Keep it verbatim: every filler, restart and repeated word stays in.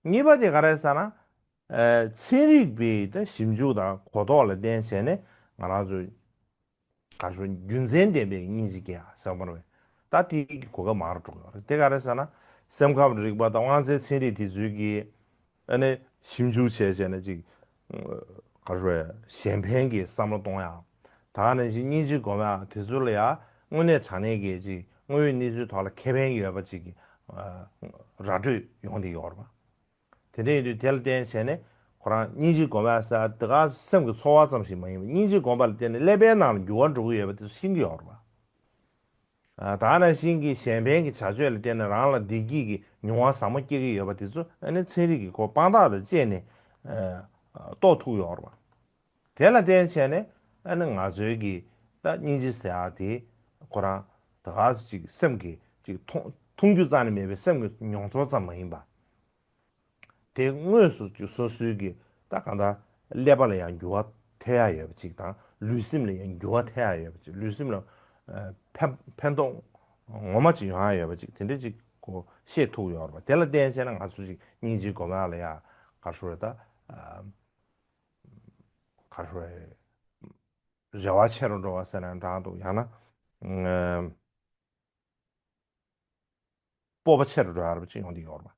གཉིས་པ་དེ་ག་རེ་ཟེར་ན། ཨ་ཚན་རིག་པའི་ད་ཞིབ་འཇུག་དང་གོ་རྟོགས་ལ་བརྟེན་བྱས་ནས་ང་རང་ཚོ་ག་ཞོ་རྒྱུ་མཚན་ལྡན་པའི་སྙིང་རྗེ་སྐྱེ་ཡ་ཟེར་བ་རེད། ད་དེའི་གོ་སྐབས་མང་རུ་འགྲོ་གི་ཡོད་རེད། དེ་ག་རེ་ཟེར་ན། སེམས་ཁམས་རིག་པ་དང་དབང་རྩའི་ཚན་རིག་དེ་ཚོའི་གི་ཨ་ནི་ཞིབ་འཇུག་བྱས་བྱས་ནས་ཅིག་ག་ཞོ་གཞན་ཕན་གྱི་བསམ་བློ་གཏོང་ཡ། ད་ག་ནང་བཞིན་སྙིང་རྗེ་སྒོམ་ཡ་དེ་ཚོ་ལ་ཡ་དངོས་གནས་དྲང་གནས་ཀྱི་ཅིག་དངོས་ཡོད་གནས་ཚུལ་ཐོག་ལ་ཁེ་ཕན་ཡོད་པ་ཅིག་གི་ར་སྤྲོད་ཡོང་བསྡད་ཡོད་རེད་པ། དེ་འདྲ་ཡིན་དུས་དེ་ལ་བརྟེན་བྱས་ནས་ཁོ་རང་སྙིང་རྗེ་སྒོམ་པ་ཟེར་དེ་ག་སེམས་ཀྱི་ཚོར་བ་ཙམ་ཞིག་མ་ཡིན་པར་སྙིང་རྗེ་སྒོམ་པ་ལ་བརྟེན་ནས་ཀླད་པའི་ནང་ལ་འགྱུར་བ་འགྲོ་གི་ཡོད་པ་དེ་ཚོ་ཤེས་ཀྱི་ཡོད་རེད་པ། ཨ་ད་ག་ནང་བཞིན་གྱི་གཞན་ཕན་གྱི་བྱ་སྤྱོད་ལ་བརྟེན་ནས་རང་ལ་བདེ་སྐྱིད་ཀྱི་མྱོང་བ་ཟབ་མོ་སྐྱེ་གི་ཡོད་པ་དེ་ཚོ་ཨ་ནི་ཚན་རིག་གི་ཁོ་དཔང་རྟགས་དང་བཅས་ནས་ཨ་རྟོགས་ཐུབ་ཡོད་རེད་པ། དེ་ལ་བརྟེན་བྱས་ནས་ཨ་ནི་ང་ཚོའི་གི་ད་སྙིང་རྗེ་ཟེར་ཡག་དེ་ཁོ་རང་ད་ག་ཅིག་སེམས་ཀྱི་ཅིག་མཐོང་མཐོང་རྒྱུ་རྩ་ནས་མེད་པའི་སེམས་ཀྱི་མྱོང་ཚོར་ཙམ་མ་ཡིན་པ། དེ་དངོས་སུ་ཀྱི་སོ་སོའི་གི་ད་གང་ལྟར་ཀླད་པ་ལ་ཡང་འགྱུར་བ་ཐེབས་ཡ་ཡོད་པ་ཅིག་དང་ལུས་སེམས་ལ་ཡང་འགྱུར་བ་ཐེབས་ཡ་ཡོད་པ་ཅིག་ལུས་སེམས་ལ་ཨ་ཕན་ཕན་ཐོགས་ངོ་མ་ཅིག་ཡོང་ཡ་ཡོད་པ་ཅིག་དེ་འདྲ་ཅིག་གོ་ཤེས་ཐུབ་ཡོད་རེད་པ། དེ་ལ་བརྟེན་བྱས་ན་ང་ཚོ་ཅིག་སྙིང་རྗེ་སྒོམ་ཡ་ལ་ཡ་ག་རེ་ཞུ་རེད་ད་ཨ་ག་རེ་ཞུ་རེད། རེ་བ་ཆེ་རུ་འགྲོ་བ་ཟེར་ན་འདྲ་འདུག་ཡང་ན་ཨ་སྤོབས་པ་ཆེ་རུ་འགྲོ་ཡ་རེད་པ་ཅིག་ཡོང་གི་ཡོད་རེད་པ།